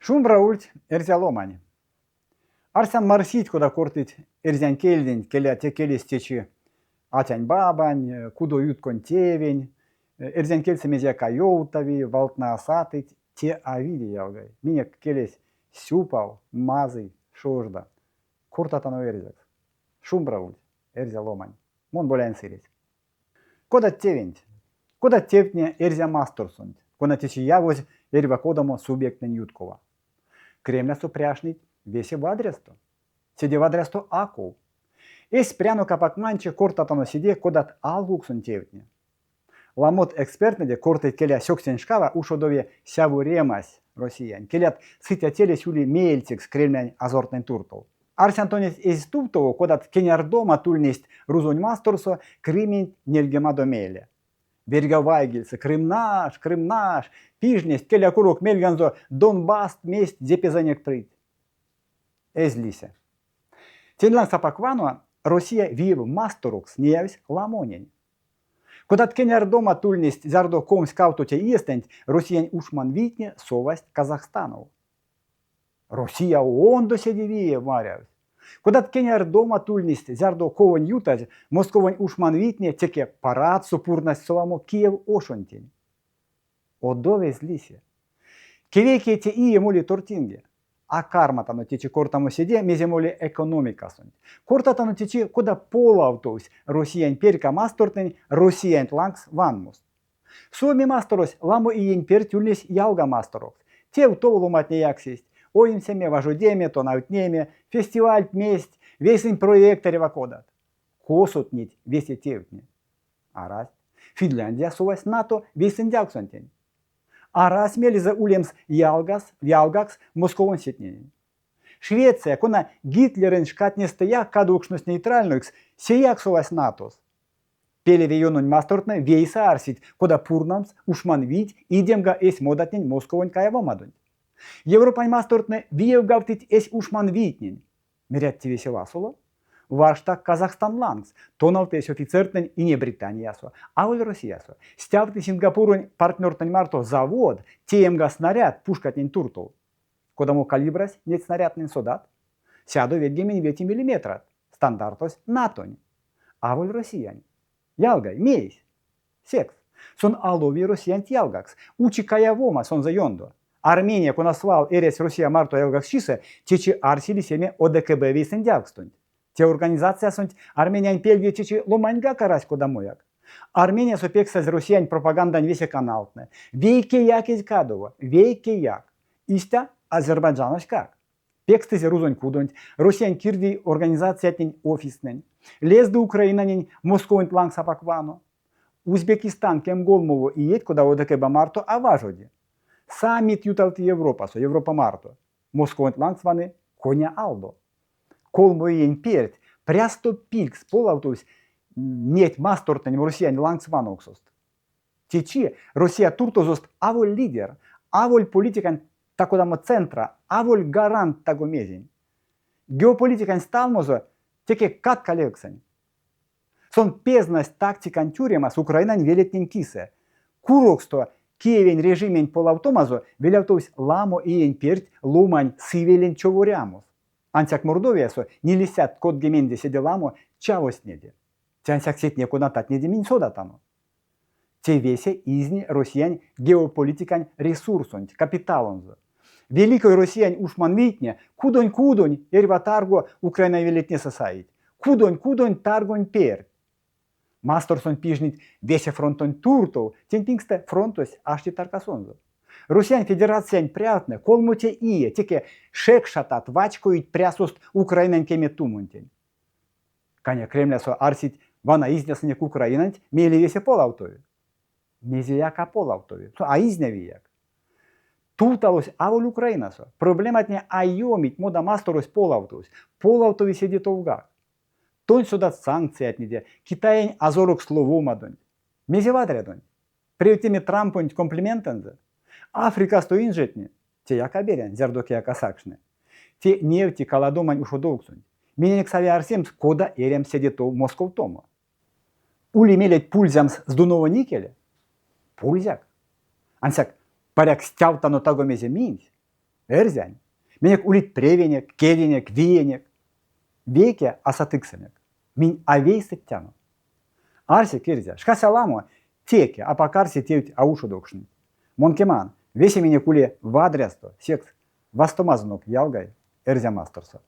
Шумбра ульть, эрзя ломань! Арсян марсить, кода кортыть эрзянь кельденть, келя те келесь течи атянь-бабань, кудоютконь тевень, эрзянь кельсэ мезеяк а ёвтави, валтнэ а сатыть, те а виде, ялгай. Минек келесь сюпав, мазый, шожда. Кортатано эрзякс. Шумбра ульть, эрзя ломань. Мон Боляень Сыресь. Кодат тевенть? Кодат тевтне Эрзя масторсонть, кона течи явозь эрьва кодамо субъекттнэнь юткова? Кремлясо пряшнить весе вадрясто. Седе вадрясто а ков. Эсь прянок апак манче кортатано седе, кодат алкуксонь тевтне. Ламот экспертнэде кортыть келя сёксень шкава ушодови сяворемась Россиянь. Келят сыця телесь ули меельцекс Кремлянь азортнэнь туртов. Арсян тонеть эзь стувтово, кодат кенярдомат ульнесть рузонь масторсо Крыменть нельгемадо мейле. Верьга вайгельсэ «Крым наш! Крым наш!» пижнесть, келя курок мельганзо Донбасст месть зепезэнек прыть. Эзь лисе. Тень лангс апак вано, Россия виев масторокс неявсь ламонень. Кодат кенярдомат ульнесть, зярдо 22 те иестэнть Россиянь ушманвийтне совасть Казахстанов. Россия ондо седе виев марявсь. Кодат кенярдомат ульнесть, зярдо ковонь ютазь Московонь ушманвийтне теке парадсо пурнасть совамо Киев ошонтень. Одов эзь лисе. Кевейкее те ие моли тортинге. А карматано течи кортамо седе, мезе моли экономикасонть. Кортатано течи, кода полавтовсь Россиянь перька мастортнэнь Россиянть лангс ванмост. Суоми масторось ламо иень перть ульнесь ялга масторокс. Тев тов ломатне яксесть, оймсеме, важодеме, тонавтнеме, фестивальть, месть, весень проектт эрьва кодат. Косот неть весе тевтне? Арасть. Финляндия совась НАТО вейсэндявксонтень. Арась мелезэ улемс ялгас, ялгакс Московонь сетненень. Швеция, кона Гитлерэнь шкатнестэяк кадовкшнось нейтральнойкс, сеяк совась НАТО-с. Пелевеёнонь мастортнэ вейсэ арсить, кода пурнамс ушманвийть идемга эсь модатнень Московонь каявомадонть. Европань мастортнэ виевгавтыть эсь ушманвийтнень. Мерят те весе васоло? Варштак Казахстан лангс, тонавтызь офицертнэнь Ине Британиясо, аволь Россиясо. Стявты Сингапуронь партнертнэнь марто завод, теемга снаряд пушкатнень туртов. Кодамо калибрась неть снарядтнэнь содат? 195 миллиметрат. Стандартось НАТО-нь. Аволь Россиянь. Ялгай, мейсь? Секс. Сон а лови Россиянть ялгакс. Учи каявома сонзэ ёндо. Армения, кона свал эрясь Россия марто ялгаксчисэ, течи арси лисеме ОДКБ вейсэндявкстонть. Те организациясонть Армениянь пельде течи ломаньгак арась кодамояк. Армениясо пекстазь Россиянь пропагандань весе каналтнэ. Вейкеяк эзь кадово, вейкеяк. Истя Азербайджаноськак. Пекстызе рузонь кудонть, Россиянь кирдий организациятнень офистнэнь. Лезды Украинанень Московонть лангс апак вано. Узбекистан кемголмово иеть, кода ОДКБ марто а важоди. Саммит ютавты Европасо, Европа марто. Московонть лангс ваны коня алдо. Колмо иень перть прясто пильгс полавтовсь неть мастортнэнь Россиянь лангс вановксост. Течи Россия туртозост аволь лидер, аволь политикань та-кодамо центра, аволь гарант таго-мезень. Геополитикань сталмозо теке катка левксэнь. Сон пезнась тактикань тюремас Украинань велетнень кисэ. Куроксто Киевень режименть полавтомазо велявтовсь ламо иень перть ломань сывелень човорямос. Ансяк Мордовиясо нилесядт кодгеменде седе ламо чавозтнеде. Те ансяк сетне, конататнеде минь содатано. Те весе изни Россиянь геополитикань ресурсонть, капиталонзо. Великой Россиянь ушманвийтне кудонь-кудонь эрьва тарго Украина велетнесэ саить. Кудонь-кудонь таргонь перть. Масторсонть пижнить весе фронтонть туртов, тень пингстэ фронтось ашти таркасонзо. Россиянь Федерациянь прявтнэ колмоте ие теке шекшатат вачкоить прясост Украинань кеме тумонтень. Каня Кремлясо арсить, вана изнясынек Украинанть, мейле весе полавтови. Мезеяк а полавтови, а изнявияк. Тувталось аволь Украинасо. Проблематне а ёмить, модамасторось полавтовсь. Полавтови седе товгак. Тонь содат санкциятнеде, Китаень азорокс ловомадонть. Мезе вадрядонть? Превтеме Трампонть комплиментэнзэ? Африкасто инжетне? Теяк а берянь, зярдо кияк а сакшны. Те невти каладомань ушодовксонть. Миненек сави арсемс, кода эрямс седе тов Московтомо. Ули мелеть пульзямс Здуновонь икеле? Пульзяк. Ансяк, паряк, стявтано таго мезе минсь? Эрзянь. Минек улить превенек, кеденек, виенек. Вейке асатыксэнек. Минь а вейсэттяно. Арсек, эрзя, шкась аламо, теке, апак арсе тевть а ушодокшныть. Мон кеман, весе минек ули вадрясто, секс вастомазонок, ялгай, Эрзя масторсо.